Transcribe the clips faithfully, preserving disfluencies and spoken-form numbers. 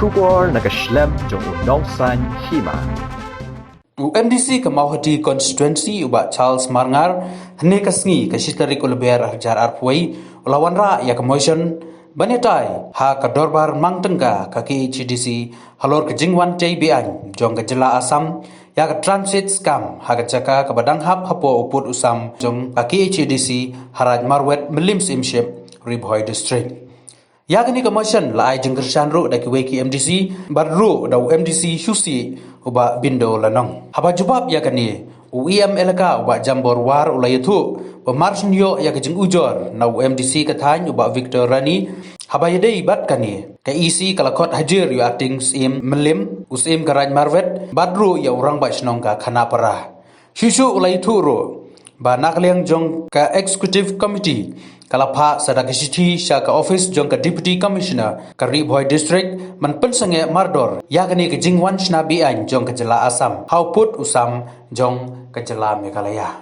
Khubor na ka shlem jong u Nongsaiñ Hima. U M D C ka Mawhati Constituency u Bah Charles Marngar, hynne ka sngi ka shi tarik u Lber arhajar arphew wei, u la wanrah ïa ka motion ban ïatai ha ka dorbar mang tyngka ka K H A D C halor ka jingwan tei beaiñ jong ka jylla Assam ïa ka transit scam ha ka jaka kaba dang hap hapoh u pud u sam jong ka K H A D C ha Raid Marwet, Mylliem Syiemship, Ri Bhoi District. Ïa kane ka motion la ai jingkyrshan ruh da kiwei ki M D C bad ruh da u M D C Shusi u Bah Bindo Lanong. Haba jubab ïa kane, u E M Elaka u Bah Jambor War u la ïathuh ba mar shen ïoh ïa ka jingujor na u M D C ka thaiñ u Bah Victor Rani, haba ïadei bad kane, ka E C ka la khot hajir ïa u Acting Syiem Mylliem, u Syiem ka Raid Marwet, bad ruh ïa u Rangbah Shnong ka Khanapara. Shuh shuh u la ïathuh ruh ba na ka liang jong ka Executive Committee ka la phah sa da ka shithi sha ka office jong ka Deputy Commissioner ka Ri Bhoi District ban pynsangeh mardor ïa kane ka jingwan shna beaiñ jong ka jylla Assam ha u pud u sam jong ka jylla Meghalaya.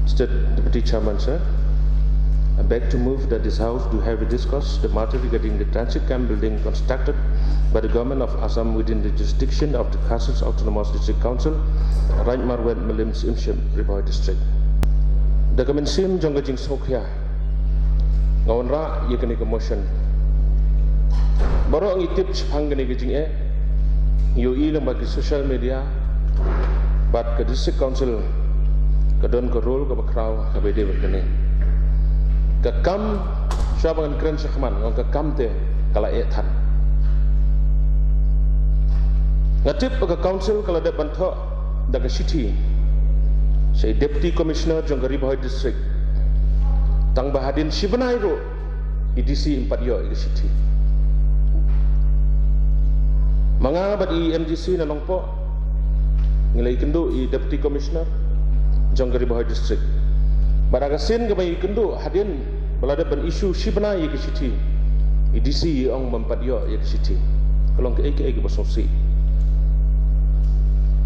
Mister Deputy Chairman, sir, I beg to move that this House do have a discourse the matter regarding the transit camp building constructed by the Government of Assam within the jurisdiction of the Khasi Hills Autonomous District Council, Raid Marwet, Mylliem Syiemship, Ri Bhoi District. Da ka mynsiem jong ka jingsngewkhia, nga wanrah ïa kane ka motion. Baroh ngi tip shaphang kane ka jingeh, ngi ïohi lyngba ki social media, bad ka District Council ka don ka role kaba khraw kaba ïadei bad kane ka kam. Shuwa ba ngan kren shakhmat, nga ong ka kam te ka la eh than. Nga tip ba ka Council ka la dep ban thoh da ka shithi sha i Deputy Commissioner jong ka Ri Bhoi District. Tang ba hadien shi bnai ruh i D C im pat ïoh ïa ka shithi. Ma nga bad i M D C na Nongpoh ngi la ïakynduh i Deputy Commissioner jong ka Ri Bhoi District. Bad ha ka sien kaba ïakynduh hadien ba la dep ban issue shi bnai ïa ka shithi, i D C i ong bym pat ïoh ïa ka shithi. Ka long kaei kaei kaba sngewsih.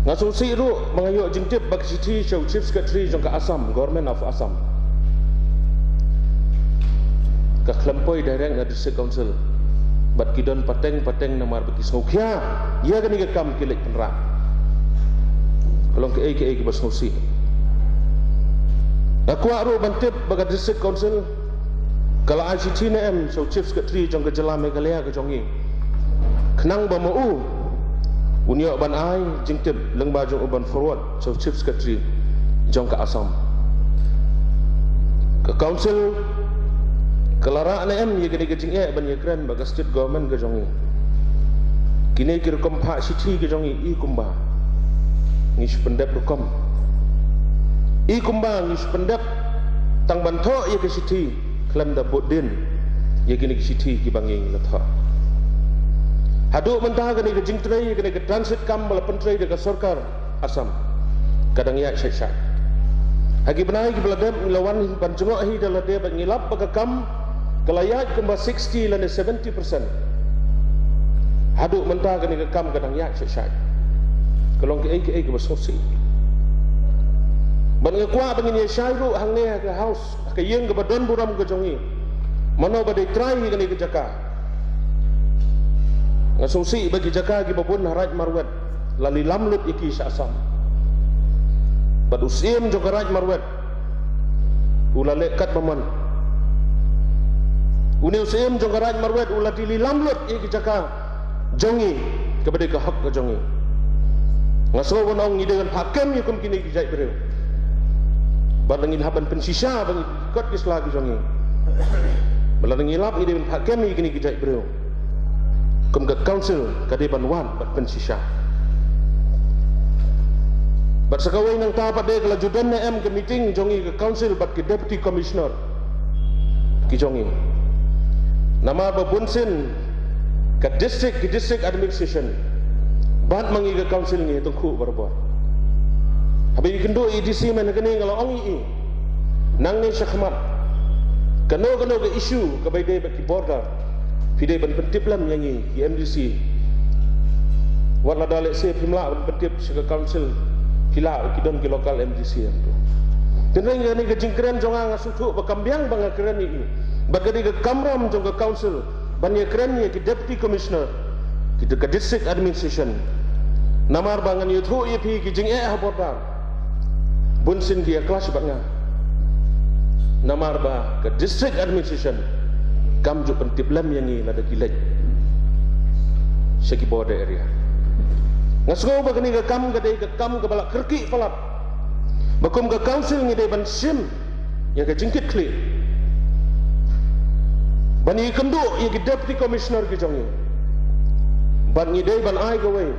Nga sngewsih ruh ba nga ïoh jingtip ba ka shithi sha u Chief Secretary jong ka Assam, Government of Assam, ka khlem poi direct na District Council. Bad ki don pateng pateng namar ba ki sngewkhia ïa kane ka kam ki leit pynrah. Ka long kaei kaei kaba sngewsih. Nga kwah ruh ban tip ba ka District Council ka la ai shithi ne em sha u Chief Secretary jong ka jylla Meghalaya ka jong ngi, khnang ba ma u un ïoh ban ai jingtip lyngba jong u ban forward sha u Chief Secretary jong ka Assam. Ka Council ka la rah ne em ïa kane ka jingeh ban ïakren bad ka State Government ka jong ngi? Kine ki rukom phah shithi ki jong ngi, i kumba ngi shu pyndep rukom, i kumba ngi shu pyndep tang ban thoh ïa ka shithi khlem da bud dien ïa kine ki shithi kiba ngi la thoh. Haduh mynta kane ka jingtrei ïa kane ka transit camp ba la pyntrei da ka sorkar Assam ka dang ïaid shait shait. Ha ki bnai kiba la dep ngi la wan ban jngoh hi da lade bad ngi lap ba ka kam ka la ïaid kumba sixty lane seventy percent. Haduh mynta kane ka kam ka dang ïaid shait shait. Ka long kaei kaei kaba sngewsih. Bad nga kwah ba ngin ïa shai ruh hangne ha ka House, ha ka ïing kaba don burom ka jong ngi, mano ba dei trai ïa kane ka jaka. Nga sngewsih ba ki jaka kiba bun ha Raid Marwet la lilam lut ïa ki sha Assam. Bad u Syiem jong ka Raid Marwet u la leh katba mon. Une u Syiem jong ka Raid Marwet u la dei lilam lut ïa ki jaka jong ngi kaba dei ka hok ka jong ngi. Nga sngew ban ong ngi dei ban phah kem ïa kum kine ki jait briew. Bad ngi hap ban pynshisha ba ngi kot ki sla ki jong ngi. Ba lada ngi lap ngi dei ban phah kem ïa kine ki jait briew. Kum ka Council ka dei ban wan bad pynshisha. Bad sa kawei nangta pat de ka la ju don ne em ka meeting jong ngi ka Council bad ki Deputy Commissioner ki jong ngi. Namar ba bunsien ka district, ki district administration bad ma ngi ka Council ngi tyngkhuh barabor. Haba ïakynduh i D C mynne kane nga la ong ïa i, nangne shakhmat kano kano ka issue kaba ïadei bad ki border, phi dei ban pyntip lem ïa ngi ki M D C. Wat lada lehse phim lah ban pyntip sha ka Council, phi lah ki don ki local M D C. Hynrei kane ka jingkren jong nga nga sngewthuh ba kam biang ba nga kren ïa i. Bad ka dei ka kamram jong ka Council Ban ïakren ïa ki Deputy Commissioner, ki ka District Administration. Namar ba ngan ïathuh ïa phi ki jingeh ha border. Bun sien ki ïa clash bad nga. Namar ba ka District Administration kam ju pyntip lem ïa ngi lada ki leit sha ki border area. Nga sngew ba kane ka kam ka dei ka kam kaba la kyrkieh palat. Ba kum ka council ngi dei ban shim ïa ka jingkitkhlieh, ban ïakynduh ïa ki Deputy Commissioner ki jong ngi. Bad ngi dei ban ai kawei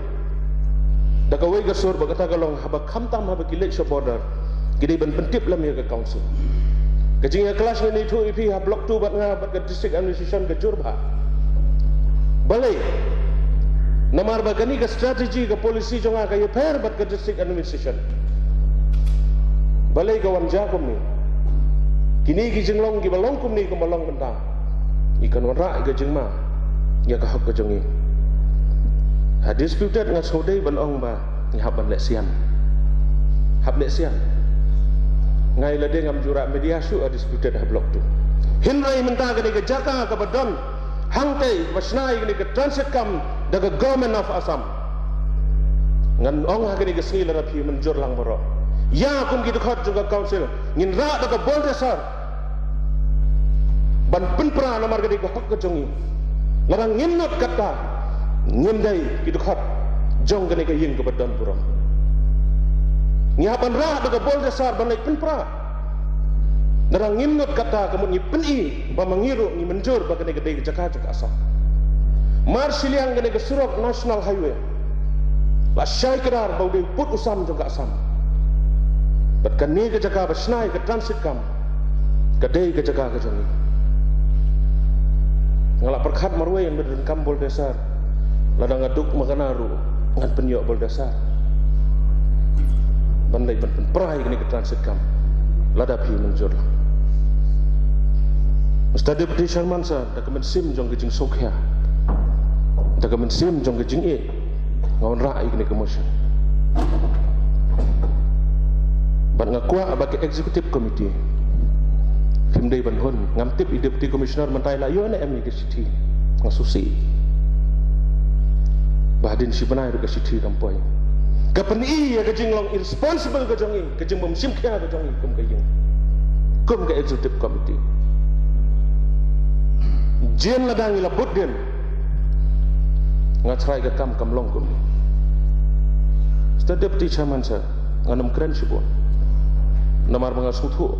da kawei ka sur, ba kata ka long haba khamtam haba ki leit sha border, ki dei ban pyntip lem ïa ka council. Ka jingïa clash ngan ïathuh ïa phi ha Block two bad nga bad ka District Administration ka jur bha. Balei? Namar ba kane ka strategy, ka policy jong nga ka ïapher bad ka District Administration. Balei ka wan jia kumne? Kine ki jinglong kiba long kumne kumba long mynta, ngi kan wanrah ïa ka jingma ïa ka hok ka jong ngi. Ha disputed nga sngewdei ban ong ba ngi hap ban leh sian. Hap leh sian. Nga ïa lade ngam ju rah media shuh ha disputed ha Block two. Hynrei mynta kane ka jaka kaba don hangtei ba shna ïa kane ka transit camp da ka Government of Assam, ngan ong ha kane ka sngi, lada phi mynjur lang baroh, ïa kum ki dkhot jong ka council, ngin rah da ka boldesar ban pynpra, namar ka dei ka hok ka jong ngi. Lada ngim nud kata, ngim dei ki dkhot jong kane ka ïing kaba don burom. Ngi hap ban rah da ka boldesar ban leit pynpra. Lada ngim nud kata, ka mut ngi pyni ba ma ngi ruh ngi mynjur ba kane ka dei ka jaka jong ka Assam. Mar shiliang kane ka surok National Highway la shai kdar ba u dei u pud u sam jong ka Assam. Bad kane ka jaka ba shna ïa ka transit camp ka dei ka jaka ka jong ngi. Nga la pyrkhat marwei, mynta donkam boldesar. Lada nga duk ma kane ruh ngan pynïoh boldesar ban leit ban pynpra ïa kane ka transit camp, lada phi mynjur lang. Mister Deputy Chairman Sir, da ka mynsiem jong ka jingsngewkhia, da ka mynsiem jong ka jingïeit, nga wanrah ïa kane ka motion. Bad nga kwah ba ka Executive Committee, phim dei ban hun. Ngam tip i Deputy Commissioner mynta i la ïoh ne em ïa ka shithi. Nga sngewsih ba hadien shi bnai ruh ka shithi kam poi. Ka pyni ïa ka jinglong irresponsible ka jong ngi, ka jingbym shim khia ka jong ngi kum ka ïing, kum ka Executive Committee. Jin lada ngi la bud dien, nga tharai ka kam kam long kumne. Mister Deputy Chairman Sir, ngan ym kren shibun, namar ba nga sngewthuh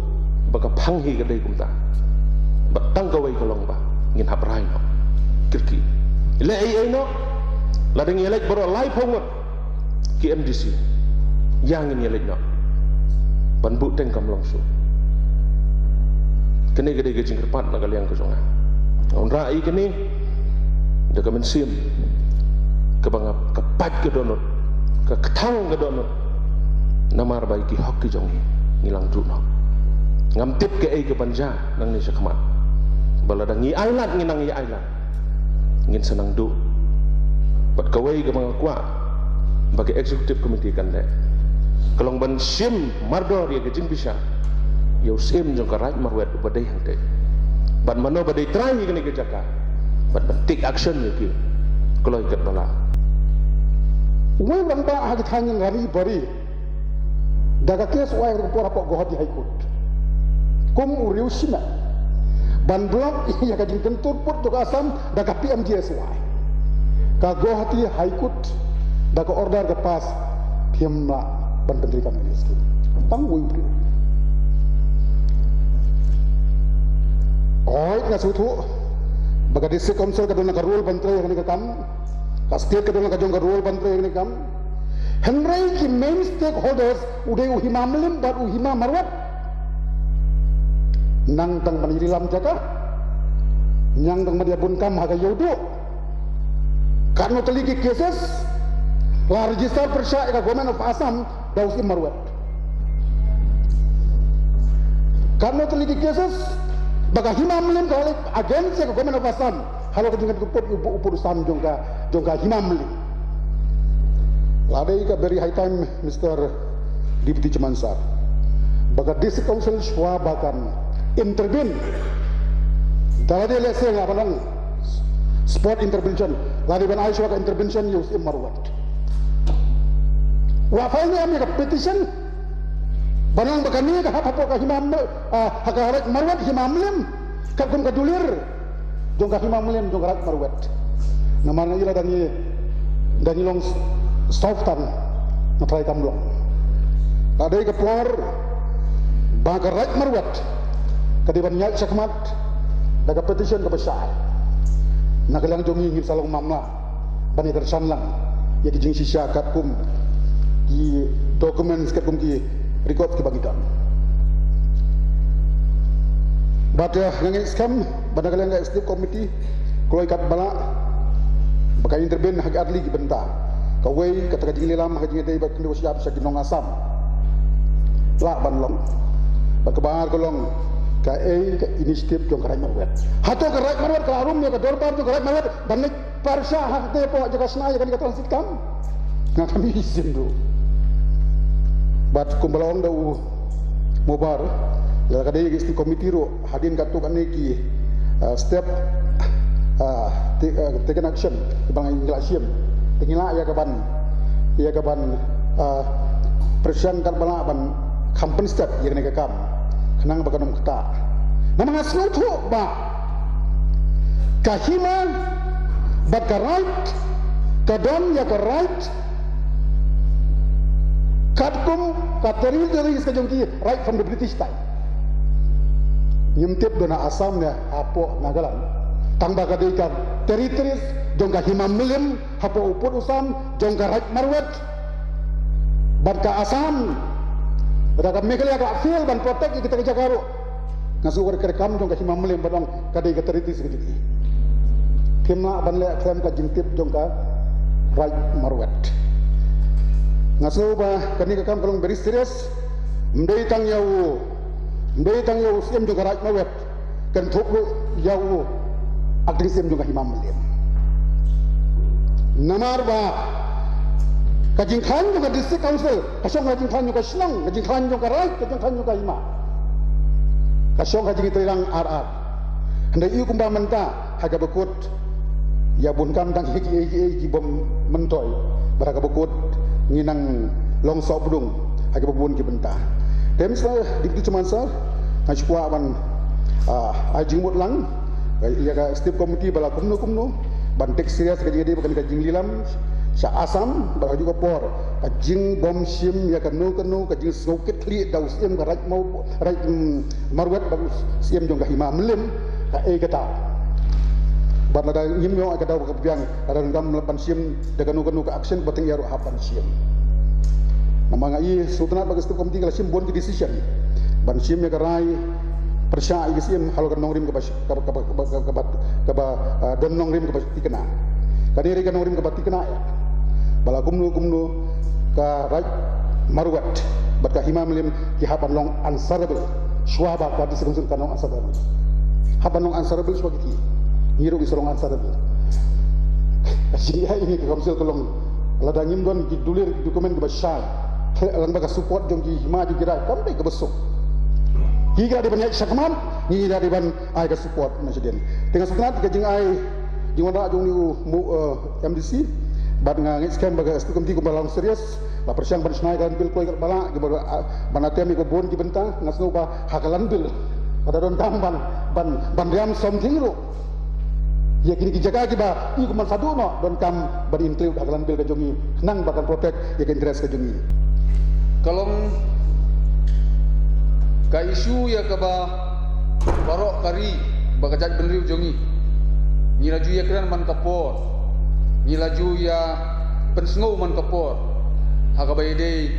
ba ka phang hi ka dei kumta. Bad tang kawei ka long ba ngin hap rai noh. Kyrkieh. Leh ei ei noh. Lada ngi ïaleit baroh laiphew ngut ki M D C, ïa ngin ïaleit noh. Ban buh teng kam long shuh. Kane ka dei ka jingkyrpad na ka liang ka jong nga. Nga wanrah ïa kane da ka mynsiem kaba nga, ka pait ka dohnud, ka kthang ka dohnud. Namar ba ïa ki hok ki jong ngi, ngi la duh noh. Ngam tip kaei kaban jia nangne shakhmat. Ba lada ngi ailad, ngi nang ïa ailad, ngin sa nang duh. Bad kawei kaba nga kwah ba ka Executive Committee kan leh, ka long ban shim mardor ïa ka jingbishar ïa u Syiem jong ka Raid Marwet uba dei hangtei, bad mano ba dei trai ïa kane ka jaka, bad ban take action ïa ki kloi katba lah. Uwei u rangbah ha ka thaiñ Rangbari, da ka case u ai ka por hapoh Guwahati High Court kum u riew shimet ban block ïa ka jingkyntur pud jong ka Assam da ka P M G S Y. Ka Guwahati High Court da ka order ka pass, phim lah ban pyntreikam ïa ka skim. Tang uwei u briew. Hooid, nga sngewthuh ba ka District Council ka don la ka role ban trei ïa kane ka kam, ka state ka don la ka jong ka role ban trei ïa kane ka kam. Hynrei ki main stakeholders u dei u Hima Mylliem bad u Hima Marwet. Nang tang ban ïa ri lam jaka, nang tang ban ïa bun kam ha ka ïew duh. Katno tylli ki cases la register pyrshah ïa ka Government of Assam da u Syiem Marwet. Katno tylli ki cases ba ka Hima Mylliem ka la leit against ïa ka Government of Assam halor ka jingkyntur pud u pud u sam jong ka, jong ka Hima Mylliem. La dei ka very high time, Mister Deputy Chairman Sir, ba ka District Council shuwa ba kan intervene. Da la dei lehse nga ban ong spot intervention, la dei ban ai shuwa ka intervention ïa u Syiem Marwet. Wat file ne em ïa ka petition ban ong ba kane ka hap hapoh ka hima, ah, ha ka Raid Marwet, hima Mylliem, katkum ka dulir jong ka hima Mylliem jong ka Raid Marwet. Namar nga ïa la dang ïa dang ïa long soft tan na trai kam long. La dei ka por ba ka Raid Marwet ka dei ban ïaid shakhmat da ka petition kaba shai. Na ka liang jong ngi ngin sa long mamla ban ïa kyrshan lang ïa ki jingshisha katkum ki documents, katkum ki record kiba ngi don. Bad, eh, nga ngeit skhem ba na ka liang ka executive committee kloi katba lah ba ka intervene ha ki artylli ki bynta. Kawei, kata ka jinglehlam ha ka jingïadei bad kynduh sha ki nong Assam. Lah ban long. Bad kaba ar ka long kaei ka initiative jong ka Raid Marwet. Hato ka Raid Marwet ka la rum ïa ka dorbar jong ka Raid Marwet ban leit pyrshah ha kata hapoh jaka shna ïa kane ka transit camp? Nga kam ïohi shisien ruh. Bad kumba la ong da u Mobar, lada ka dei ka executive committee ruh, hadien katto katne ki, ah, step, ah, ta-, ah, taken action, ba ngi la shim, te ngi lah ïa ka ban, ïa ka ban, ah, pyrshang katba lah ban kham pynstep ïa kane ka kam, khnang ba kan ym ktah. Namar nga sngewthuh ba ka hima bad ka Raid ka don ïa ka right katkum ka territories ka jong ki right from the British time. Ngim tip don ha Assam ne hapoh Nagaland, tang ba ka dei ka territories jong ka hima Mylliem hapoh u pud u sam jong ka Raid Marwet. Bad ka Assam, bad ka Meghalaya ka la fail ban protect ïa kita ki jaka ruh. Nga sngew ka kam jong ka hima Mylliem ba dang ka dei ka territories ka jong ki. Phim lah ban leh khlem ka jingtip jong ka Raid Marwet. Nga sngew ba kane ka kam ka long very serious. Ym dei tang ïa u, ym dei tang ïa u Syiem jong ka Raid Marwet, kynthup ruh ïa u Acting Syiem jong ka hima Mylliem. Namar ba ka jingkhlaiñ jong ka District Council ka shong ha ka jingkhlaiñ jong ka shnong, ka jingkhlaiñ jong ka raid, ka jingkhlaiñ jong ka hima. Ka shong ha ka jingïatreilang ar ar. Hynrei ïa kumba mynta ha kaba kut ïa bun kam tang kiei kiei ki bym myntoi, bad ha kaba kut ngi nang long sohbdung ha kiba bun ki bynta. Te mynta dei kito ki mansar nga shu kwah ban, ah, ai jingmut lang ïa ka executive committee ba la kumno kumno ban take serious ka jingïadei bad kane ka jinglehlam sha Assam, bad ha kajuh ka por ka jingbym shim ïa kano kano ka jingsngewkitkhlieh da u Syiem ka Raid Mar-, Raid, mm, Marwet bad u Syiem jong ka hima Mylliem, kaei kata. Bad lada ngim ïoh ïa ka daw kaba biang, lada ngam lah ban shim da kano kano ka action, ba tang ïa ruh hap ban shim. Namar nga i sngewtynnat ba ka executive committee ka la shim bun ki decision ban shim ïa ka rai pyrshah ïa ka Syiem halor ka nongrim kaba, kaba, kaba, ah, don nongrim kaba thikna. Kane ruh ka nongrim kaba thikna ïa ba la kumno kumno ka Raid Marwet bad ka hima Mylliem ki hap ban long answerable shuwa ba ka District Council kan long answerable. Hap ban long answerable shuwa kiti. Ngi ruh ngi sa long answerable. Ka jingïaid ïa kane ka council ka long lada ngim don ki dulir, ki document kiba shai, khlem ba ka support jong ki hima jong ki raid, kam dei kaba suk. Ki la dei ban ïaid shakhmat, ngi la dei ban ai ka support na shadien. Te nga sngewtynnat ka jingai jingwanrah jong une u, mu, eh, M D C, bad nga ngeit skhem ba ka executive committee kumba la long serious, la pyrshang ban shna ïa ka Land Bill kloi katba lah, kiba, ah, ban atem ïa ka bun ki bynta. Nga sngew ba ha ka Land Bill lada donkam ban, ban, ban riam something ruh ïa kine ki jaka kiba i kum ban sa duh noh, donkam ban include ha ka Land Bill ka jong ngi, khnang ba kan protect ïa ka interest ka jong ngi. Ka long ka issue ïa kaba baroh ka ri bad ka jaitbynriew jong ngi, ngi la ju ïakren man ka por, ngi la ju ïa pynsngew man ka por ha kaba ïadei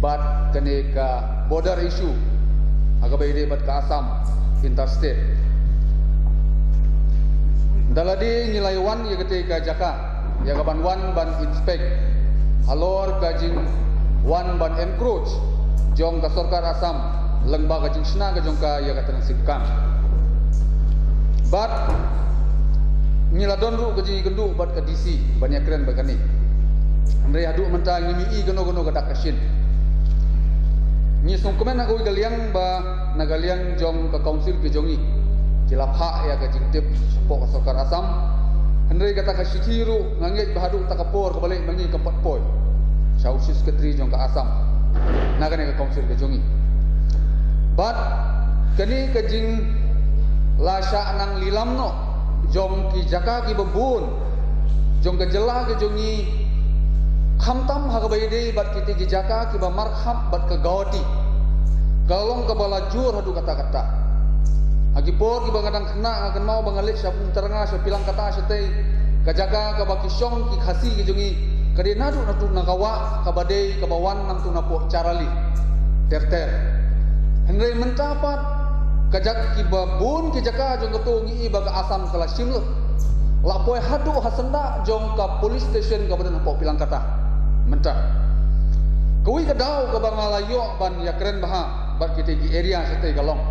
bad kane ka border issue ha kaba ïadei bad ka Assam interstate. Da lade ngi la ïa wan ïa katei ka jaka ïa ka ban wan ban inspect halor ka jingwan ban encroach jong ka sorkar Assam lyngba ka jingshna ka jong ka ïa ka transit camp. Bad ngi la don ruh ka jingïakynduh bad ka D C ban ïakren bad kane. Hynrei haduh mynta ngim i kano kano ka dak ka shin. Ngi sngewkmen ha kawei ka liang ba na ka liang jong ka council ka jong ngi ki la phah ïa ka jingtip shapoh ka sorkar Assam. Hynrei kata ka shithi ruh nga ngeit ba haduh kata ka por kaba leh ma ngi kam pat poi sha u Chief Secretary jong ka Assam na kane ka council ka jong ngi. Bad kane ka jingla shah nang lilam noh jong ki jaka kiba bun jong ka jylla ka jong ngi, khamtam ha kaba ïadei bad kitei ki jaka kiba markhap bad ka Guwahati, ka long kaba la jur haduh katta katta. Ha ki por kiba nga dang khynnah nga kynmaw ba nga leit sha Umtyrnga, sha Pilangkata shatei, ka jaka kaba ki shong ki Khasi ki jong ngi ka dei naduh naduh na ka wah kaba dei kaba wan nangtu napoh Charali ter ter. Hynrei mynta pat ka jaka kiba bun ki jaka jong kato ngi i ba ka Assam ka la shim lut, la poi haduh ha syndah jong ka police station kaba don hapoh Pilangkata mynta. Kawei ka daw kaba nga la ïoh ban ïakren bha bad kitei ki area shatei ka long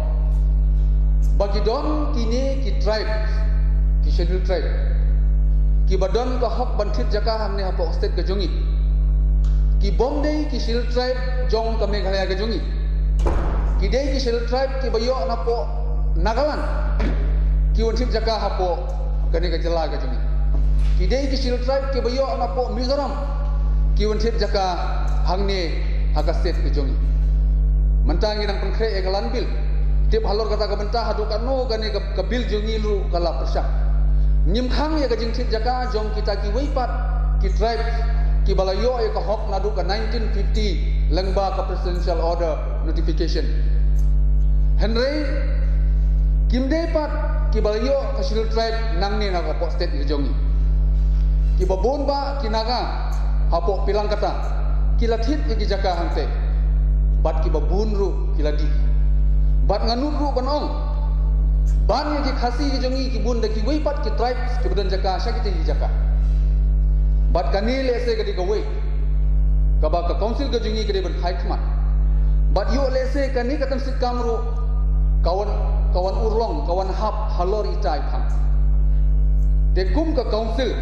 ba ki don kine ki tribe, ki scheduled tribe kiba don ka hok ban thied jaka hangne hapoh state ka jong ngi. Ki bym dei ki scheduled tribe jong ka Meghalaya ka jong ngi. Ki dei ki scheduled tribe kiba ïoh napoh Nagaland ki wan thied jaka hapoh kane ka jylla ka jong ngi. Ki dei ki scheduled tribe kiba ïoh napoh Mizoram ki wan thied jaka hangne ha ka state ka jong ngi. Mynta ngi dang pynkhreh ïa ka Land Bill. Tip halor kata ka bynta haduh katno kane ka, ka bill jong ngi ruh ka la pyrshang. Ngim khang ïa ka jingthied jaka jong kita kiwei pat ki tribe kiba la ïoh ïa ka hok naduh ka nineteen fifty lyngba ka Presidential Order notification. Hynrei kim dei pat kiba la ïoh ka scheduled tribe nangne na ka pok state ka jong ngi. Kiba bun bah ki Naga hapoh Pilangkata ki la thied ïa ki jaka hangtei. Bad kiba bun ruh ki la dih. Bad nga nud ruh ban ong ban ïa ki Khasi ki jong ngi ki bun da kiwei pat ki tribes kiba don jaka sha kitei ki jaka. Bad kane lehse ka dei kawei kaba ka council ka jong ngi ka dei ban khie khmat. Bad ïoh lehse kane ka tyngshit kam ruh ka wan, ka wan urlong, ka wan hap halor ita i phang. Te kum ka council,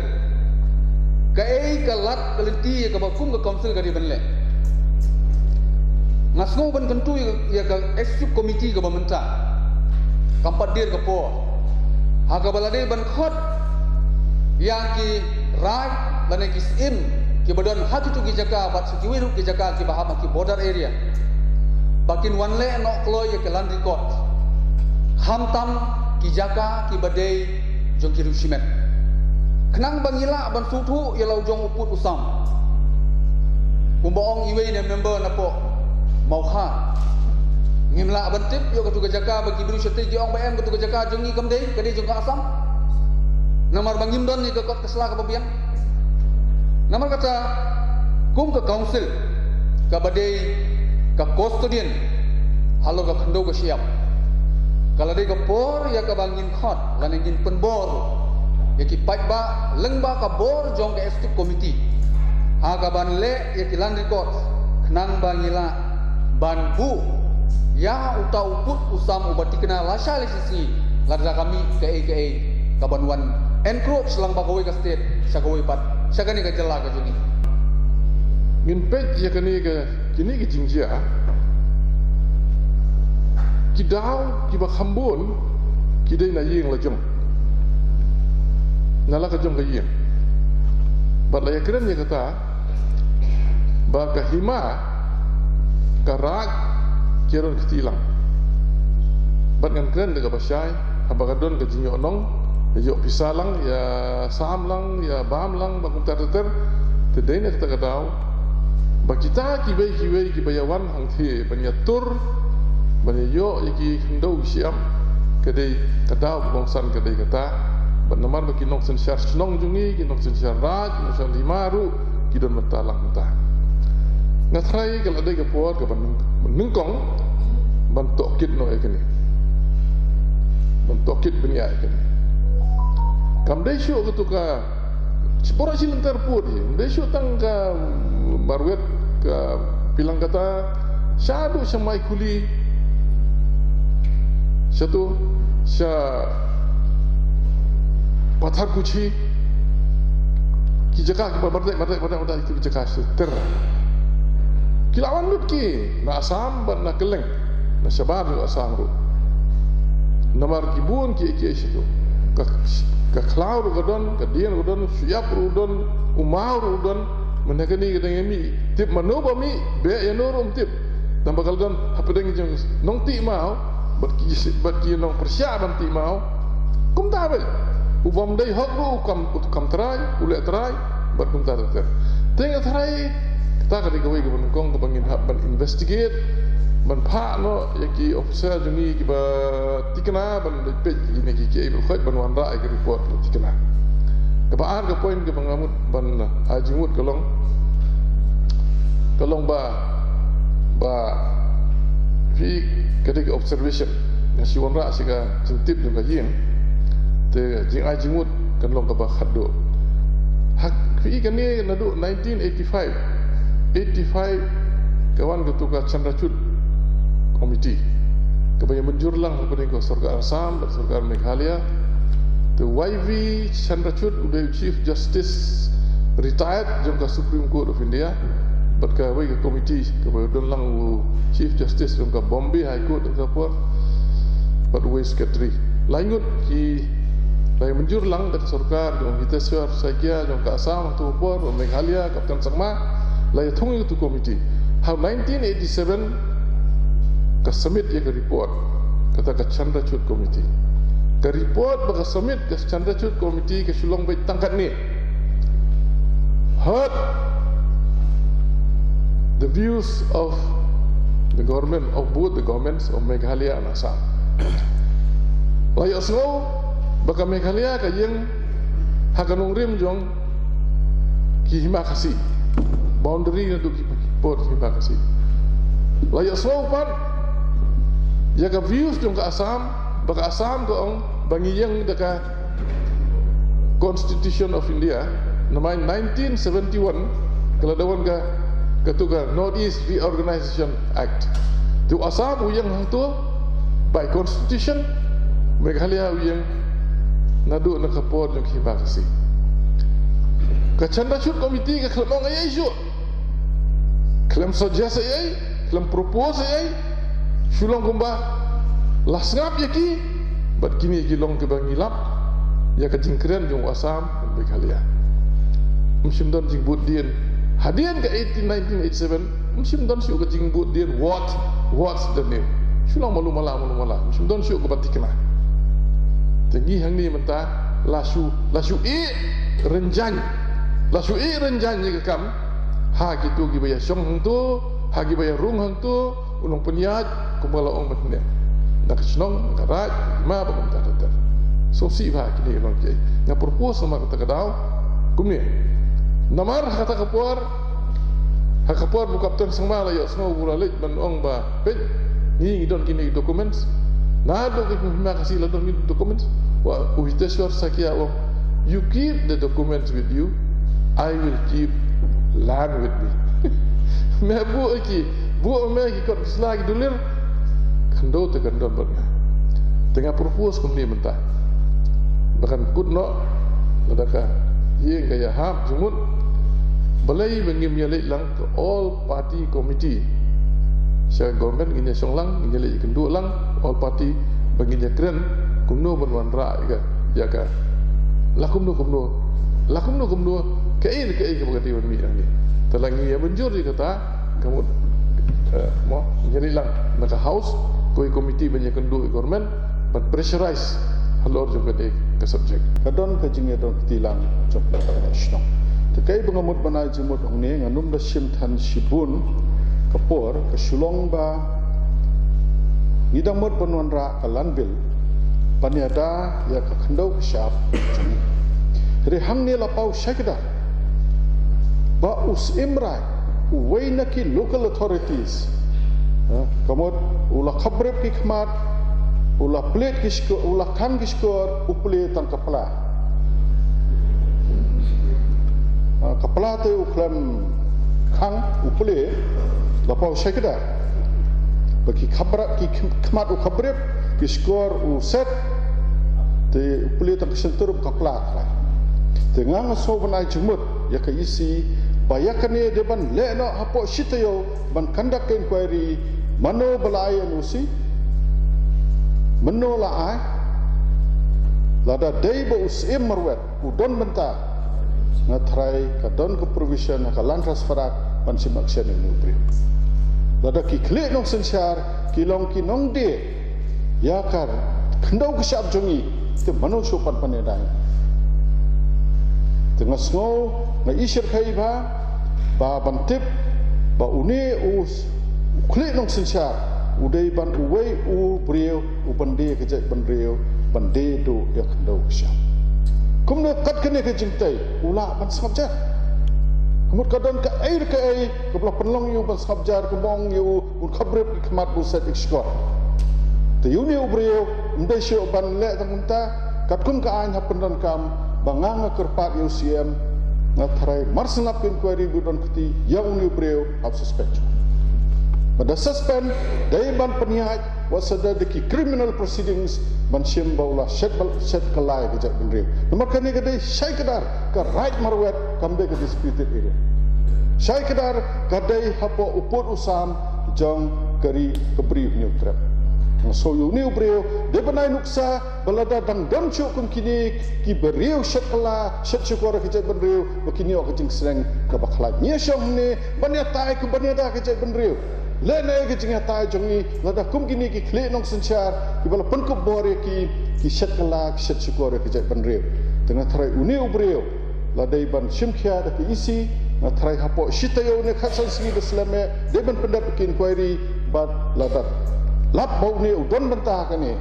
kaei ka lad ka lynti kaba kum ka council ka dei ban leh? Nga sngew ban kyntu ïa ka executive committee kaba mynta, kam pat dier ka por, ha kaba la dei ban khot ïa ki raid lane ki syiem kiba don ha kitu ki jaka bad sha kiwei ruh ki jaka kiba hap ha ki border area ba kin wan leh noh kloi ïa ki land record, khamtam ki jaka kiba dei jong ki riew shimet, khnang ba ngi lah ban sngewthuh ïa la u jong u pud u sam. Kumba ong iwei na member napoh Mawkhar, ngim lah ban tip ïa katu ka jaka ba ki briew shatei ki ong ba em katu ka jaka jong ngi kam dei, ka dei jong ka Assam. Namar ba ngim don ïa ka kot ka sla kaba biang. Namar kata kum ka council kaba dei ka custodian halor ka khyndew ka shyiap, ka la dei ka por ïa kaba ngin khot lane ngin pynbor ïa ki paidbah lyngba ka bor jong ka executive committee ha kaban leh ïa ki land records khnang ba ngi lah ban buh ïa uta u pud u sam uba thikna lashai lashisngi lada ka mih kaei kaei kaban wan encroach lyngba kawei ka state sha kawei pat sha kane ka jylla ka jong ngi. Ngin peit ïa kane ka, kine ki jingjia, ki daw kiba kham bun ki dei na ïing la jong, na la ka jong ka ïing. Bad la ïakren ïa kata ba ka hima ka raid ki ïaroh kti lang. Bad ngan kren da kaba shai, haba ka don ka jingïoh nong, ïa ïoh pisa lang, ïa sam lang, ïa bam lang, ba kumta ter ter. Te dei na kata ka daw ba kita kiwei kiwei kiba ïa wan hangthie ban ïa tur ban ïa ïoh ïa ki khyndew ki shyiap, ka dei ka daw ka kongsan ka dei kata. Bad namar ba ki nongsynshar shnong jong ngi, ki nongsynshar raid, ki nongsynshar hima ruh ki don bynta lang bynta. Nga tharai ka la dei ka por kaba nyng-, nyngkong ban tohkit noh ïa kane, ban tohkit bniah ïa kane. Kam dei shuh katu ka, shi por shi lynter pud hi, kam dei shuh tang ka Marwet, ka Pilangkata, shaduh sha Maikhuli, shatu sha Patharkuchi, ki jaka kiba bardeh bardeh bardeh bardeh, ki jaka shi ter. Ki la wan lut ki na Assam bad na kylleng, na shabar jong Assam ruh. Namar ki bun ki, ki issue tu. Ka, ka khlaw ruh ka don, ka dien ruh ka don, u shyiap ruh u don, u maw ruh u don. Mynta kane ka dang ïa mih, tip mano ba mih, beh ïano ruh ym tip. Namar ba ka la don hapdeng jong nongtih maw bad ki, bad ki nongpyrshah ban tih maw. Kumta beit. U bym dei hok ruh u kam, u kam trai, u leh trai, bad kumta ter ter. Te nga tharai kata ka dei kawei kaba nyngkong kaba ngin hap ban investigate, ban phah noh ïa ki officer jong ngi kiba thikna, ban leit peit ïa kine ki, kiei ba khoit ban wanrah ïa ka report ba thikna. Kaba ar ka point kaba nga mut ban ai jingmut ka long, ka long ba, ba phi, ka dei ka observation, nga shu wanrah sha ka jingtip jong ka ïing. Te jingai jingmut kan long kaba khatduh. Ha, phi kane naduh nineteen eighty-five, eighty-five ka wan katu ka Chandrachud Committee kaba ïa mynjur lang hapdeng ka sorkar Assam bad sorkar Meghalaya. Te Y V Chandrachud u dei u Chief Justice retired jong ka Supreme Court of India, bad kawei ka committee kaba ïa don lang u Chief Justice jong ka Bombay High Court ha kata ka por, bad uwei u secretary. Lai ngut ki la ïa mynjur lang da ka sorkar jong Hiteswar Saikia jong ka Assam ha kata ka por, Meghalaya Captain Sangma, la ïa thung ïa katu ka committee. Ha nineteen eighty-seven ka submit ïa ka report, kata ka Chandrachud Committee. Ka report ba ka submit ka Chandrachud Committee ka shu long beit tang katne: heard the views of the government, of both the governments of Meghalaya and Assam. La ïohsngew ba ka Meghalaya ka ïeng ha ka nongrim jong ki Hima Khasi, boundary naduh ki por ki Hima Khasi. La ïohsngew pat ïa ka views jong ka Assam, ba ka Assam ka ong ba ngi ïeng da ka Constitution of India. Namar nineteen seventy-one ka la da wan ka, katu ka North East Reorganization Act. Te u Assam u ïeng hangto by constitution, Meghalaya u ïeng naduh na ka por jong ki Hima Khasi. Ka Chandrachud Committee ka khlem ong ei ei shuh, khlem suggest ei ei, khlem propose ei ei. Shu long kumba la sngap ïa ki, bad kine ki long kiba ngi lap ïa ka jingkren jong u Assam, Meghalaya. Ym shym don jingbud dien hadien ka eighteen, nineteen eighty-seven. Ym shym don shuh ka jingbud dien what, what's the name. Shu long malu mala, malu mala. Ym shym don shuh kaba thikna. Te ngi hangne mynta la shu, la shu ïeh rynjang, la shu ïeh rynjang ïa ka kam ha kito kiba ïa shong hangto, ha kiba ïa rung hangto, u nongpynïaid, kumba la ong mynne, na ka shnong, na ka raid, ma ba kumta ter ter. Sngewsih bha kine ki long kiei. Nga propose namar kata ka daw kumne. Namar ha kata ka por, ha ka por ba u Captain Sangma la ïohsngew, u la leit ban ong ba, peit, ngi ngi don kine ki documents. Naduh ki Hima Khasi la don kine ki documents. Wa u Hiteswar Saikia u ong, "You keep the documents with you, I will keep land with me." Me buh ki, buh me ki kot ki sla ki dulir, khyndew te khyndew bad nga. Te nga propose kumne mynta, ba kan kut noh lada ka ïing ka ïa hap jingmut, balei ba ngim ïa leit lang ka all party committee. Sha government ngin ïa shong lang, ngin ïa leit ïakynduh lang all party, ba ngin ïa kren kumno ban wanrah ïa ka, ïa ka, la kumno kumno, la kumno kumno, kaei kaei kaba ka dei ban mih nangne. Te la ngi ïa mynjur ïa kata, ka mut, eh, mo, ngin ïa leit lang na ka House, kawei ka committee ban ïakynduh ïa government, ban pressurize halor jong kane ka subject. Ka don ka jingïadon kti lang jong ka shnong. Te kaei ba nga mut ban ai jingmut hangne, ngan ym da shim than shibun ka por, ka shu long ba ngi dang mut ban wanrah ka Land Bill ban ïada ïa ka khyndew ka shyiap jong ngi. Hynrei hangne la paw shai kdar ba u Syiem Raij, uwei na ki local authorities, eh, ka mut u la khabrip ki khmat, u la plie ki shkor, u la khang ki shkor, u plie tang ka pla. Ah, ka pla te u khlem khang, u plie, la paw shai kdar ba ki khabra, ki khmat u khabrip, ki shkor u set, te u plie tang ka shyntur ba ka pla khlaiñ. Te nga nga sngew ban ai jingmut ïa ka E C ba ïa kane dei ban leh noh hapoh shi taïew, ban conduct ka inquiry, mano ba la ai N O C, mano la ai, Lada dei ba u Syiem Marwet u don bynta, nga tharai ka don ka provision ha ka Land Trust of Iraq ban shim action ïa une u briew. Lada ki khlieh nongsynshar ki long ki nongdie ïa ka khyndew ka shyiap jong ngi, te mano shuh pat ban ïada. Te nga sngew, nga i shyrkhei bha ba ban tip ba une u s-, u khlieh nongsynshar u dei ban uwei u briew u ban die ka jaitbynriew, ban die duh ïa ka khyndew ka shyiap. Kumno kat kane ka jingtei u lah ban sngap jar? Ka mut ka don kaei re kaei kaba la pynlong ïa u ban sngap jar, ka mut ïa u un khapbrip ïa ka khmat ba u set ïa ka shkor. Te ïa une u briew ym dei shuh ban leh tang kumta. Katkum ka aiñ hap pyndonkam, ba nga, nga kyrpad ïa u Syiem, nga tharai mar shen lap ka inquiry ba don kti ïa une u briew hap suspend. Ba da suspend dei ban pynïaid wat sa da ki criminal proceedings ban shim ba u la shet bal-, shet kylla ïa ka jaitbynriew. Namar kane ka dei shai kdar ka Raid Marwet, kam dei ka disputed area. Shai kdar ka dei hapoh u pud u sam jong ka ri ka Bri u Hynñiewtrep. Nga sngew ïa une u briew dei ban ai nuksa ba lada dang don shuh kum kine ki briew shet kylla shet shukor ïa ka jaitbynriew, ba kin ïoh ka jingsneng kaba khlaiñ. Ngi ïashong hangne ban ïatai kum ban ïada ka jaitbynriew. Lehnoh ka jingïatai jong ngi lada kum kine ki khlieh nongsynshar kiba la pynkup bor ïa ki, ki shet kylla ki shet shukor ïa ka jaitbynriew. Te nga tharai une u briew la dei ban shim khia da ka E C, nga tharai hapoh shi taïew ne khatsan sngi da slem eh dei ban pyndep ïa ka inquiry, bad lada lap ba une u don bynta ha kane,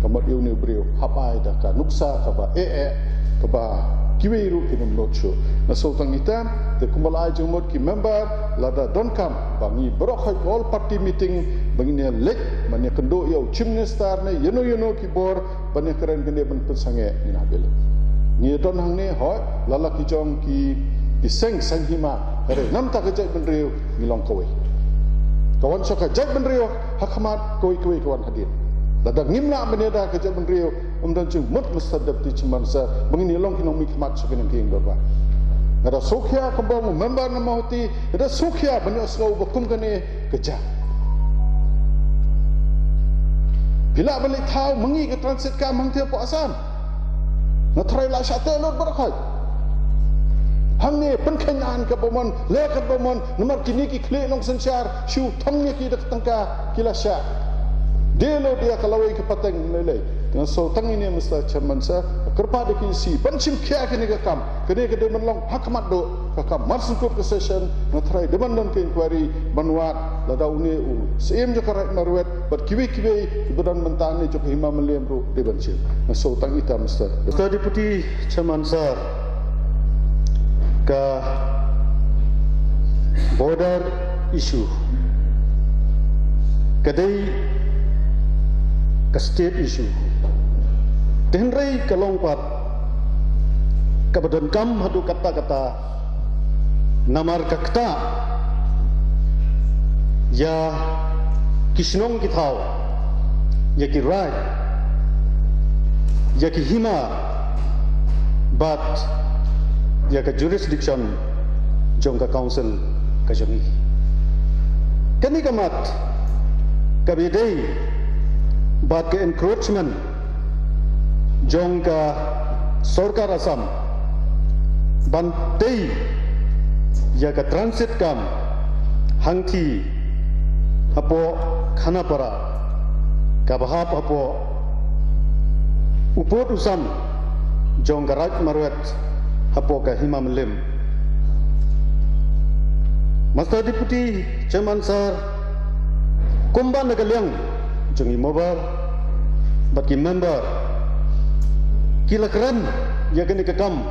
ka mut ïa une u briew hap ai da ka nuksa kaba eh eh, kaba kiwei ruh kin ym nud shuh. Nga sngew tang ita, te kumba la ai jingmut ki member, lada donkam ba ngi baroh khoit all party meeting ba ngin ïa leit ban ïakynduh ïa u Chief Minister ne ïano ïano ki bor ban ïakren kane ban pynsangeh, ngin hap ïaleit. Ngi don hangne, hooid, la la ki jong ki, ki seng saiñ hima, hynrei namar ka jaitbynriew ngi long kawei. Ka wan sha ka jaitbynriew ha khmat, kawei kawei ka wan hadien. Lada ngim lah ban ïada ka jaitbynriew, ym don jingmut, Mister Deputy Chairman Sir, ba ngin ïa long ki nongmihkhmat sha ki nongkieng dorbar. Nga da sngewkhia kumba u member na Mawhati, nga da sngewkhia ban ïohsngew ba kum kane ka jia. Phi lah ban leit thaw ma ngi ka transit kam hangtei hapoh Assam. Nga tharai la shah teh lut baroh khoit. Hangne pynkheiñ aiñ katba mon, leh katba mon, namar kine ki khlieh nongsynshar shu thong ïa ki da ka tyngka, ki la shah die lut ïa ka lawei ka pateng lei lei. Nga sngew tang ine, Mister Chairman Sir, kyrpad ïa ka E C ban shim khia kane ka kam. Kane ka dei ban long ha khmat duh, ka kam mar sngewthuh ka session, nga tharai dei ban don ka inquiry ban wad lada une u Syiem jong ka Raid Marwet bad kiwei kiwei kiba don bynta ne jong ka Hima Mylliem ruh dei ban shim. Nga sngew tang ita, Mister. Mister Deputy Chairman Sir, ka border issue ka dei ka state issue. Te hynrei ka long pat kaba donkam haduh katta katta, namar ka ktah ïa ki shnong ki thaw, ïa ki raid, ïa ki hima, bad ïa ka jurisdiction jong ka council ka jong ngi. Kane ka mat kaba ïadei bad ka encroachment jong ka sorkar Assam ban tei ïa ka transit camp hangtei hapoh Khanapara, kaba hap hapoh u pud u sam jong ka Raid Marwet hapoh ka Hima Mylliem. Mister Deputy Chairman Sir, kumba na ka liang jong i Mawhati bad ki member ki la kren ïa kane ka kam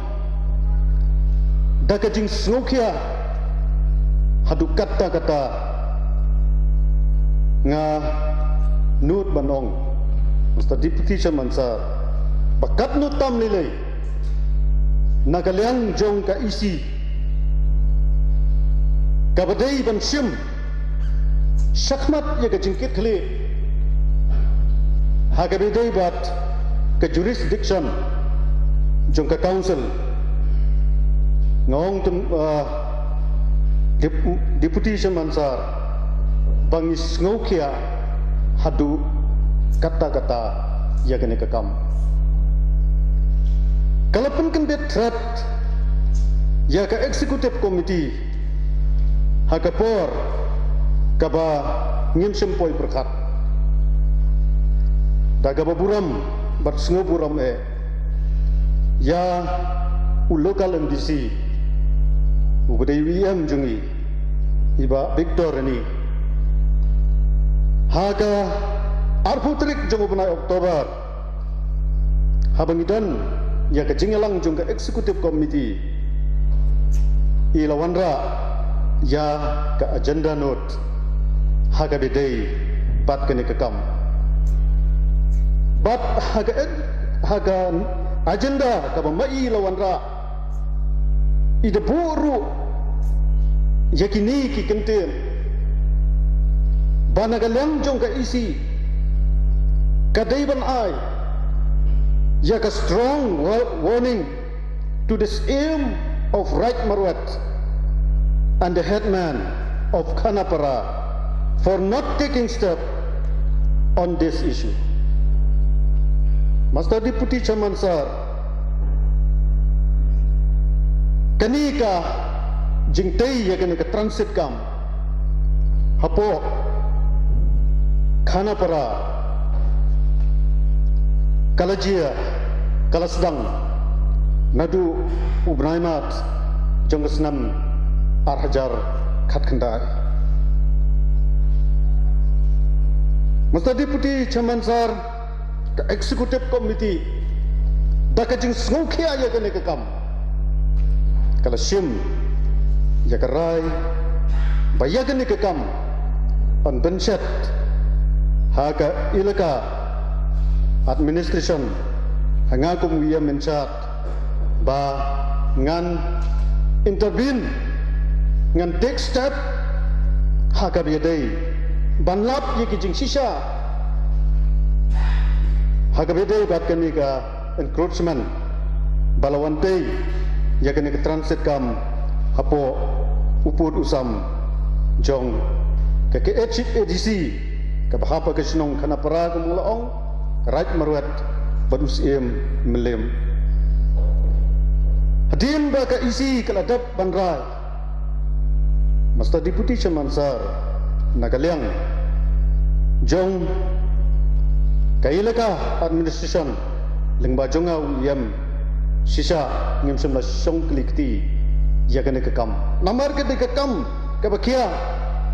da ka jingsngewkhia haduh katta katta. Nga nud ban ong, Mister Deputy Chairman Sir, ba katno tam lei lei na ka liang jong ka E C kaba dei ban shim shakhmat ïa ka jingkitkhlieh ha kaba ïadei bad ka jurisdiction jong ka council. Nga ong, uh, Dep-, Deputy Chairman Sir, ba ngi sngewkhia haduh katta katta ïa kane ka kam. Ka la pynkyndit thret ïa ka Executive Committee ha ka por kaba ngim shym poi pyrkhat, da kaba burom bad sngewburom eh ïa u local M D C uba dei u E M jong ngi, i Bah Victor Rani. Ha ka arphew tarik jong u bnai October, haba ngi don ïa ka jingïalang jong ka Executive Committee, i la wanrah ïa ka agenda note ha kaba ïadei bad kane ka kam. Bad ha ka, ha ka agenda kaba ma i la wanrah, i da buh ruh ïa kine ki kyntien ba na ka liang jong ka E C ka dei ban ai ïa ka strong wa- warning to the C M of Raid Marwet and the headman of Khanapara for not taking step on this issue. Mister Deputy Chairman Sir, kane ka jingtei ïa kane ka transit camp hapoh Khanapara ka la jia, ka la sdang naduh u bnai March jong ka snem ar hajar khatkhyndai. Mister Deputy Chairman Sir, ka Executive Committee da ka jingsngewkhia ïa kane ka kam ka la shim ïa ka rai ba ïa kane ka kam yn pynshet ha ka Elaka Administration, ha nga kum u E M in charge, ba ngan intervene, ngan take step ha kaba ïadei ban lap ïa ki jingshisha ha kaba ïadei bad kane ka encroachment ba la wan tei ïa kane ka transit camp hapoh u pud u sam jong ka K H A D C kaba hap ha ka shnong Khanapara, kum la ong, Raid Marwet bad u Syiem Mylliem. Hadien ba ka E C ka la dep ban rai, Mister Deputy Chairman Sir, na ka liang jong ka Elaka Administration lyngba jong nga u E M, shisha ngim shym la shong kli kti ïa kane ka kam. Namar ka dei ka kam kaba khia,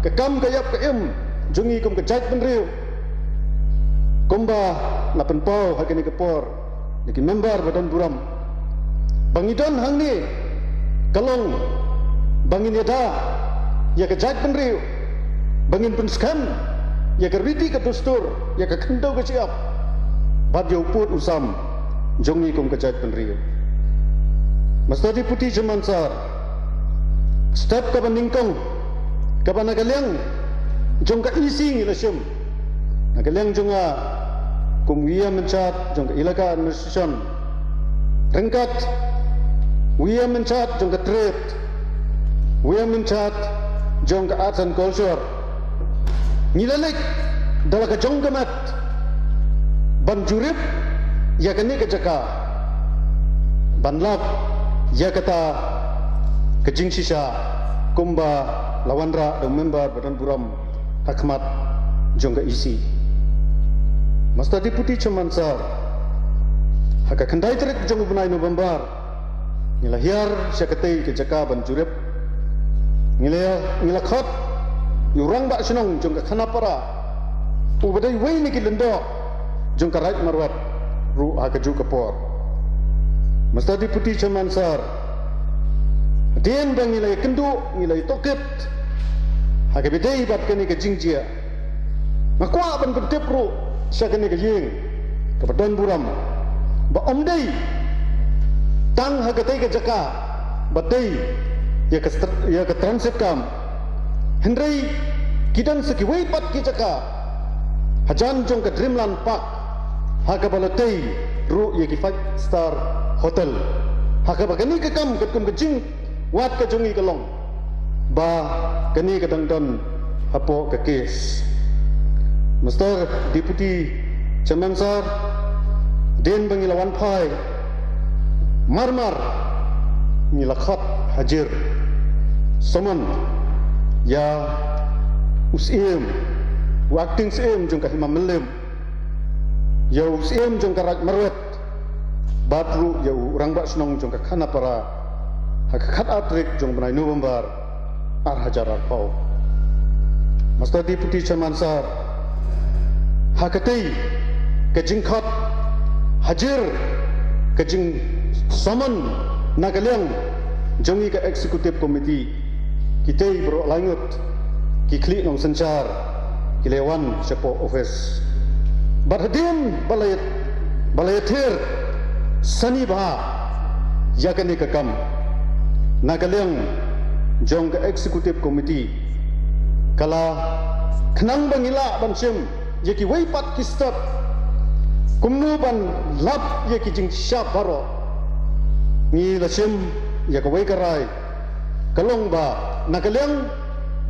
ka kam ka ïap ka im jong ngi kum ka jaitbynriew. Kumba nga pynpaw ha kane ka por na ki member ba don burom ba ngi don hangne ka long ba ngin ïada ïa ka jaitbynriew, ba ngin pynskhem ïa ka riti ka dustur, ïa ka khyndew ka shyiap bad ïa u pud u sam jong ngi kum ka jaitbynriew. Mister Deputy Chairman Sir, step kaba nyngkong kaba na ka liang jong ka E C ngi la shim, na ka liang jong nga kum u E M in charge jong ka Elaka Administration, ryngkat u E M in charge jong ka Trade, u E M in charge jong ka Arts and Culture, ngi la leit da la ka jong ka met ban jurip ïa kane ka jaka, ban lap ïa kata ka jingshisha kumba la wanrah da u member ba don burom ha khmat jong ka E C. Mister Deputy Chairman Sir, ha ka khyndai tarik jong u bnai November, ngi la hiar sha katei ka jaka ban jurip. Ngi la, ngi la khot ïa u rangbah shnong jong ka Khanapara, uba dei uwei na ki lyngdoh jong ka Raid Marwet ruh ha kajuh ka por. Mister Deputy Chairman Sir, hadien ba ngi la ïakynduh, ngi la ïatohkit ha kaba ïadei bad kane ka jingjia, nga kwah ban pyntip ruh sha kane ka ïing kaba don burom ba ym dei tang ha katei ka jaka ba dei ïa ka str-, ïa ka transit camp, hynrei ki don sa kiwei pat ki jaka hajan jong ka Dreamland Park ha kaba la tei ruh ïa ki five star hotel, ha kaba kane ka kam katkum ka jingwad ka jong ngi ka long ba kane ka dang don hapoh ka case. Mister Deputy Chairman Sir, hadien ba ngi la wan phai Mar mar ngi la khot hajir, summon ïa u Syiem, u acting Syiem jong ka Hima Mylliem, ïa u Syiem jong ka Raid Marwet, bad ruh ïa u Rangbah Shnong jong ka Khanapara, ha ka khatar tarik jong u bnai November ar hajar arphew. Mister Deputy Chairman Sir, ha katei ka jingkhot hajir, ka jingsummon na ka liang jong ngi ka Executive Committee, kitei baroh laingut ki khlieh nongsynshar ki la wan shapoh office. Bad hadien ba la ïa, ba la ïathir sani bha ïa kane ka kam, na ka liang jong ka Executive Committee, ka la khnang ba ngi lah ban shim ïa kiwei pat ki step kumno ban lap ïa ki jingshisha baroh, ngi la shim ïa kawei ka rai, ka long ba na ka liang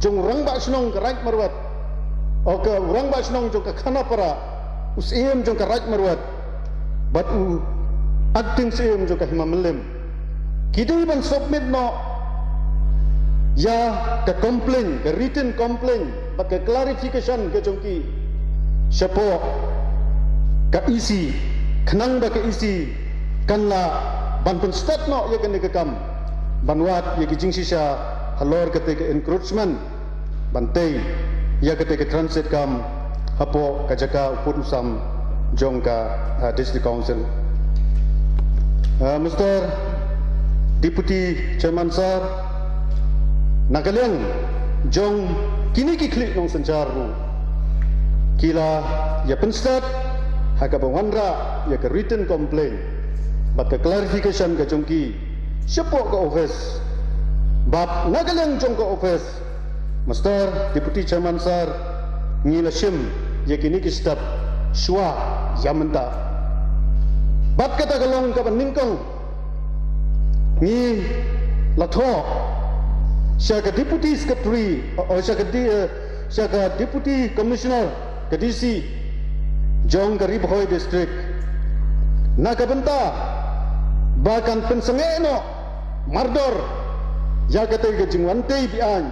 jong u Rangbah Shnong ka Raid Marwet, o ka u Rangbah Shnong jong ka Khanapara, u Syiem jong ka Raid Marwet, bad u acting Syiem jong ka Hima Mylliem, ki dei ban submit noh ïa ka complaint, ka written complaint bad ka clarification ka jong ki shapoh ka E C, khnang ba ka E C kan lah ban pynstad noh ïa kane ka kam, ban wad ïa ki jingshisha halor katei ka encroachment, ban tei ïa katei ka transit camp hapoh ka jaka u pud u sam jong ka, ah, District Council. Ah, Mister Deputy Chairman Sir, na ka liang jong kine ki khlieh nongsynshar ruh, ki la ïa pynstad ha kaba wanrah ïa ka written complaint bad ka clarification ka jong ki shapoh ka office. Bad na ka liang jong ka office, Mister Deputy Chairman Sir, ngi la shim ïa kine ki step shuwa ïa mynta. Bad kata ka long kaba nyngkong, ngi la thoh sha ka Deputy Secretary, o, o, sha ka di-, eh, sha ka Deputy Commissioner, ka D C jong ka Ri Bhoi District, na ka bynta ba kan pynsangeh noh mardor ïa katei ka jingwan tei be-aiñ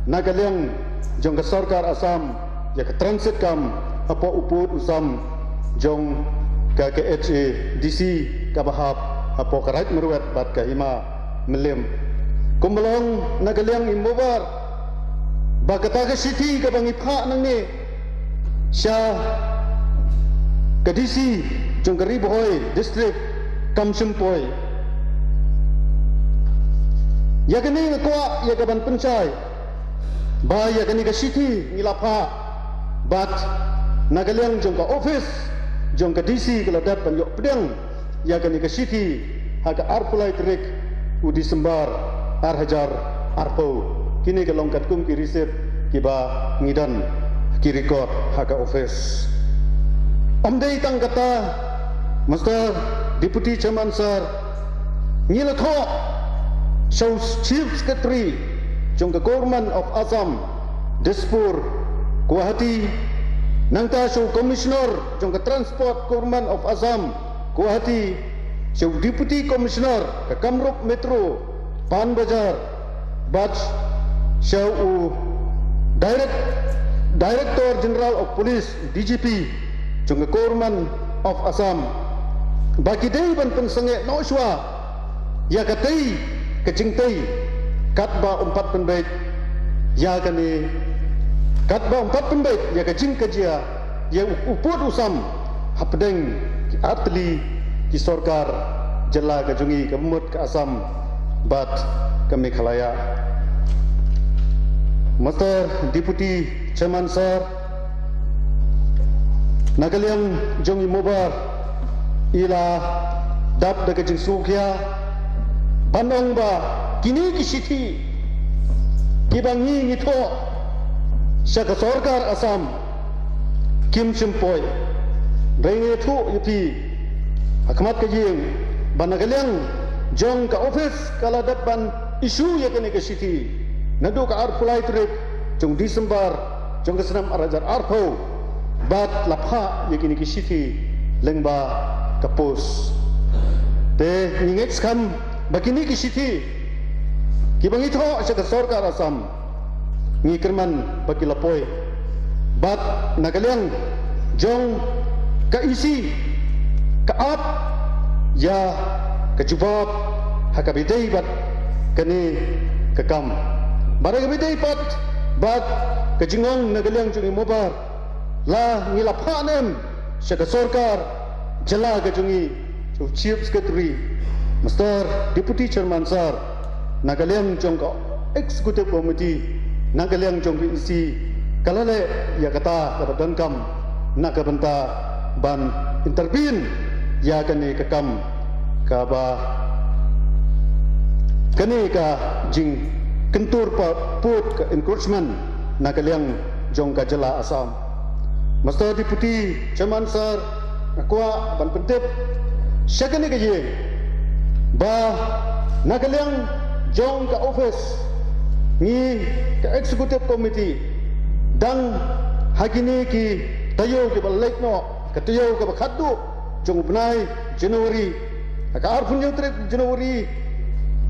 na ka liang jong ka sorkar Assam ïa ka transit camp hapoh u pud u sam jong ka K H A D C kaba hap hapoh ka Raid Marwet bad ka Hima Mylliem. Kumba long na ka liang i Mobar, ba kata ka shithi kaba ngi phah nangne sha ka D C jong ka Ri Bhoi District kam shym poi. Ïa kane nga kwah ïa ka ban pynshai ba ïa kane ka shithi ngi la phah, bad na ka liang jong ka office jong ka D C ka la dep ban ïoh pdiang ïa kane ka shithi ha ka arphew lai tarik u December ar hajar arphew. Kine ka long katkum ki receipt kiba ngi don, ki record ha ka office. Ym dei tang kata, Mister Deputy Chairman Sir, ngi la thoh sha u Chief Secretary jong ka Government of Assam, Dispur, Guwahati, nangta sha u Commissioner jong ka Transport, Government of Assam, Guwahati, sha u Deputy Commissioner ka Kamrup Metro, Panbazar, bad sha u Direct-, Director General of Police, D G P, jong ka Government of Assam, ba ki dei ban pynsangeh noh shuwa ïa katei ka jingtei, katba ym pat pynbeit ïa kane, katba ym pat pynbeit ïa ka jingkajia ïa u, u pud u sam hapdeng ki artylli ki sorkar jylla ka jong ngi, ka mut ka Assam bad ka Meghalaya. Mister Deputy Chairman Sir, na ka liang jong i Mobar i la dap da ka jingsngewkhia ban ong ba kine ki shithi kiba ngi ngi thoh sha ka sorkar Assam kim shym poi. Hynrei nga ïathuh ïa phi ha khmat ka ïing ba na ka liang jong ka office ka la dep ban issue ïa kane ka shithi naduh ka arphew lai tarik jong December jong ka snem ar hajar arphew, bad la phah ïa kine ki shithi lyngba ka post. Te ngi ngeit skhem ba kine ki shithi kiba ngi thoh sha ka sorkar Assam, ngi kyrmen ba ki la poi. Bad na ka liang jong ka E C ka ap ïa ka jubab ha kaba ïadei bad kane ka kam. Bad ha kaba ïadei pat bad ka jingong na ka liang jong i Mobar, la ngi la phah nem sha ka sorkar jylla ka jong i, u Chief Secretary, Mister Deputy Chairman Sir, na ka liang jong ka Executive Committee, na ka liang jong ka E C, ka la leh ïa kata kaba donkam na ka bynta ban intervene ïa kane ka kam kaba kane ka jingkyntur pa pud ka encroachment na ka liang jong ka jylla Assam. Mister Deputy Chairman Sir, nga kwah ban pyntip sha kane ka ïing ba na ka liang jong ka office ngi ka Executive Committee dang ha kine ki taïew kiba leit noh, ka taïew kaba khatduh jong u bnai January, ha ka arphew hynñiew tarik January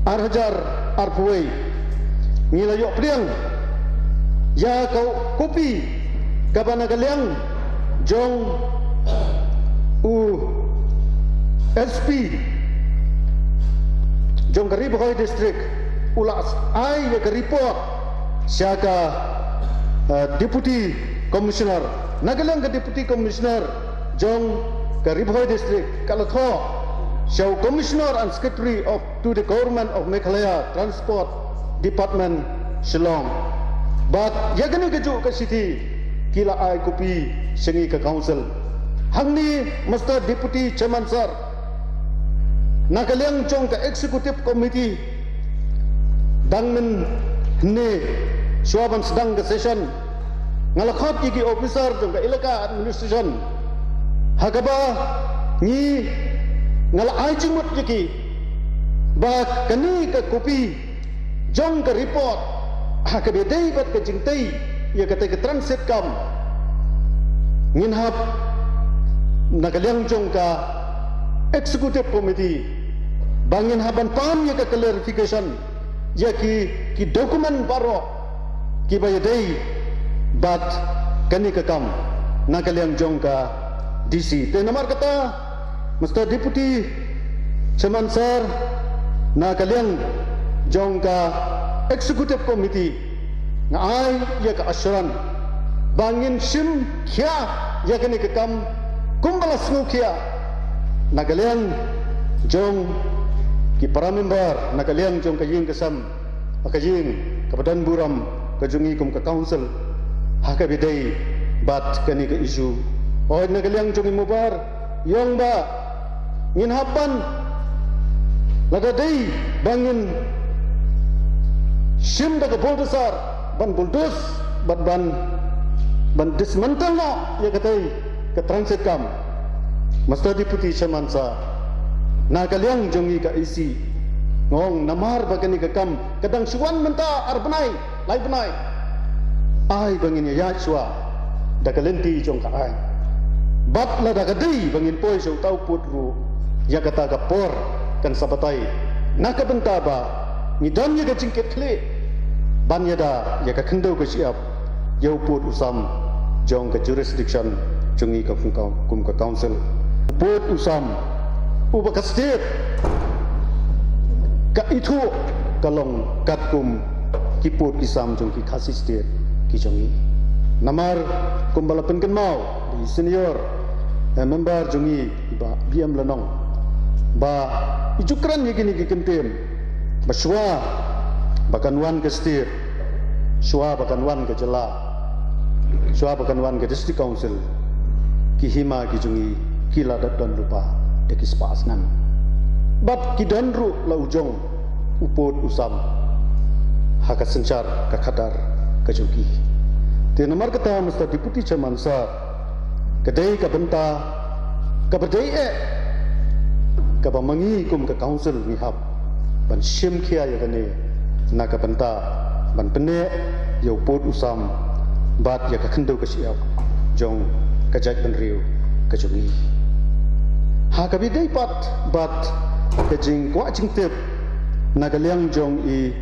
ar hajar arphew wei, ngi la ïoh pdiang ïa ka kopi kaba na ka liang jong u S P jong ka Ri Bhoi District u la ai ïa ka report sha ka, eh, Deputy Commissioner. Na ka liang ka Deputy Commissioner jong ka Ri Bhoi District ka la thoh sha u Commissioner and Secretary of, to the Government of Meghalaya Transport Department, Shillong. Bad ïa kane kajuh ka shithi ki la ai kopi sha ngi ka Council. Hangne, Mister Deputy Chairman Sir, na ka liang jong ka Executive Committee, dang mynhynne shuwa ban sdang ka session, nga la khot ïa ki officer jong ka Elaka Administration, ha kaba ngi, nga la ai jingmut ïa ki ba kane ka kopi jong ka report ha kaba ïadei bad ka jingtei ïa kata ka transit camp, ngin hap na ka liang jong ka Executive Committee ba ngin hap ban pan ïa ka clarification ïa ki, ki document baroh kiba ïadei bad kane ka kam na ka liang jong ka D C. Te namar kata, Mister Deputy Chairman Sir, na ka liang jong ka Executive Committee, nga ai ïa ka assurance ba ngin shim khia ïa kane ka kam kumba la sngewkhia na ka liang jong ki para member, na ka liang jong ka ïing ka sem, ka ïing kaba don burom ka jong ngi kum ka Council, ha kaba ïadei bad kane ka issue. Hooid, na ka liang jong i Mobar, ïong ba ngin hap ban, lada dei ba ngin shim da ka bulldozer ban bulldoze bad ban, ban dismantle noh ïa katei ka transit camp. Mister Deputy Chairman Sir, na ka liang jong ngi ka E C, nga ong namar ba kane ka kam ka dang shu wan mynta ar bnai, lai bnai, ai ba ngin ïaid shuwa da ka lynti jong ka aiñ. Bad lada ka dei ba ngin poi sha uta u pud ruh, ïa kata ka por kan sa batai, na ka bynta ba ngi don ïa ka jingkitkhlieh ban ïada ïa ka khyndew ka shyiap ïa u pud u sam jong ka jurisdiction jong ngi ka kum ka, kum ka Council. U pud u sam uba ka State ka ithuh ka long katkum ki pud ki sam jong ki Khasi State ki jong ngi. Namar kumba la pynkynmaw da i senior, eh, member jong ngi, i Bah B M Lynnong, ba i ju kren ïa kine ki kyntien ba shuwa ba kan wan ka State, shuwa ba kan wan ka jylla, shuwa ba kan wan ka District Council, ki hima ki jong ngi ki la dep don lypa da ki spah snem. Bad ki don ruh la u jong u pud u sam ha ka synshar ka khadar ka jong ki. Te namar kata, Mister Deputy Chairman Sir, ka dei ka bynta kaba dei eh kaba ma ngi kum ka Council ngi hap ban shim khia ïa kane na ka bynta ban pynneh ïa u pud u sam bad ïa ka khyndew ka shyiap jong ka jaitbynriew ka jong ngi. Ha kaba ïadei pat bad ka jingkwah jingtip na ka liang jong i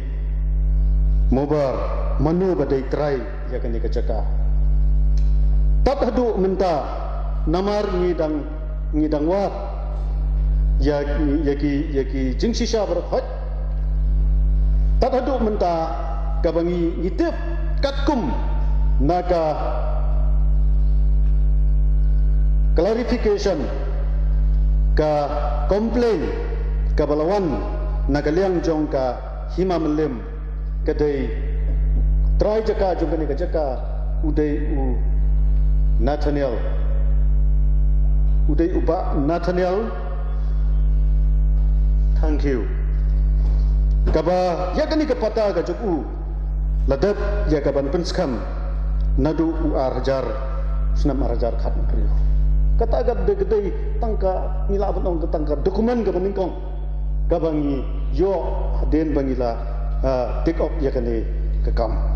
Mobar, mano ba dei trai ïa kane ka jaka. Tad haduh mynta namar ngi dang ngi dang wad ïa ïa ki ïa ki jingshisha baroh hoi. Tad haduh mynta kaba ngi ngi tip katkum na ka clarification, ka complain kaba la wan na ka liang jong ka Hima Mylliem, ka dei trai jaka jong kane ka jaka u dei u Nathaniel. U dei u Bah Nathaniel. Thank you. Kaba ïa kane ka patta ka jong u la dep ïa ka ban pynskhem naduh u ar hajar, snem ar hajar khat. Kata ka dei, ka dei tang ka, ngi lah ban ong ka tang ka document kaba nyngkong kaba ngi ïoh hadien ba ngi la, ah, take up ïa kane ka kam.